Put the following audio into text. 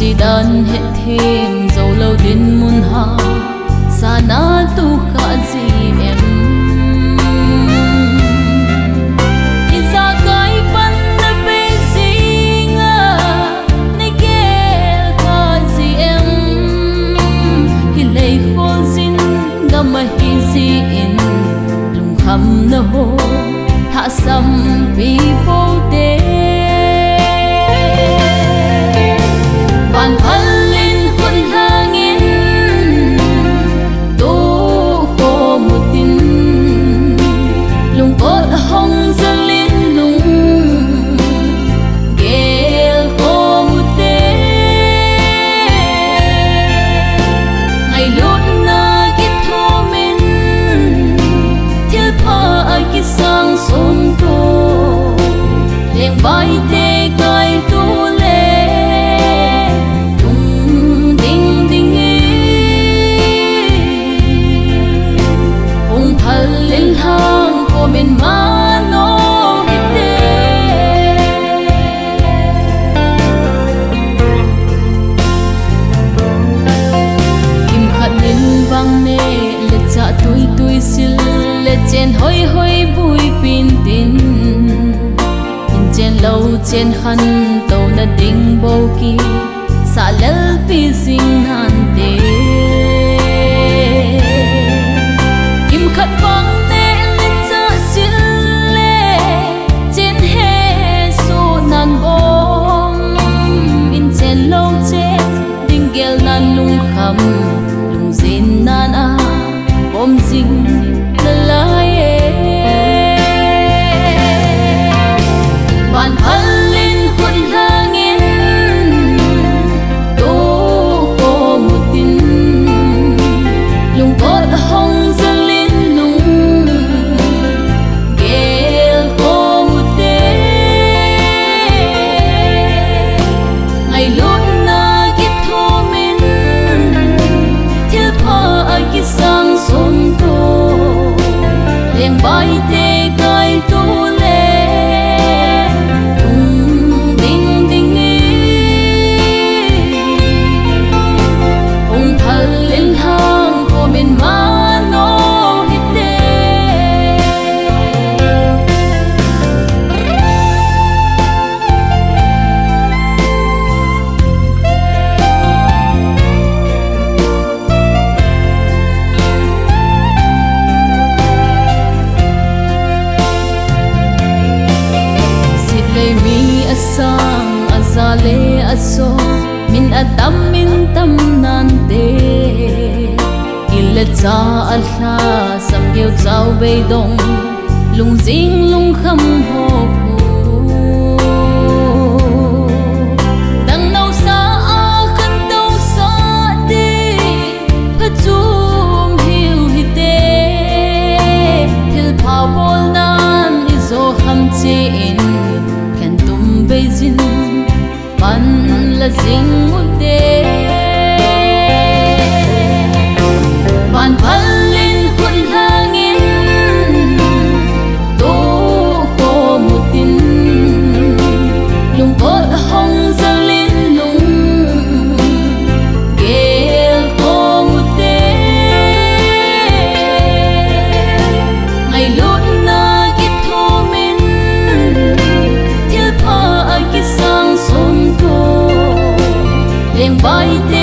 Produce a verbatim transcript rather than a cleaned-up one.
Sidan hetthem jou lou dinmun ha, sana tu kha ji em? Ijakai pan na bei jing a, na gel kha ji em? Hilai kholjin gam ahi jin, lungkham na ho lhahsam pi pou te. Van phal in khut lhang in, tu khomu tin, lungkot hong jal in lung gel khomu te. Ngailutna kithum in, thilpha a kisang sum to, lengvai te kai tu le tung ding ding e. Hung phal in lhang khomin mano hite. Kimkhat in vang ne le cha tui tui sil le chen hoi hoi bui pin tin. In chen lou chen khan to na ding bou ki sa lel pi jing nan te. Kimkhat vang ne le cha sil le chen he su nan bom. In chen lou chen ding gel nan lungkham, lungjin nan a bom jing na lai e. Van phal in khut lhang in, tu khomu tin, lungkot hong jal in lung gel khomu te. Ngailutna kithum in, thilpha a kisang sum to, lengvai te kai tu le tung ding ding e. Hung phal in lhang khomin mano hite. Sitlei mi asang, aja le aso, min atam, min tam nante. Gil le cha alha, sam keu chau beidong, lungjing lungkham ho khu. Dang nau sa a khan tou sa te, phachom hiu hite. Thilpha bol nan i jo kham che in, khen tum bei jin pan la jing u te. Van phal in khut lhang in, tu khomu tin, lungkot hong jal in lung gel khomu te. Ngailutna kithum in, thilpha a kisang sum to, lengvai te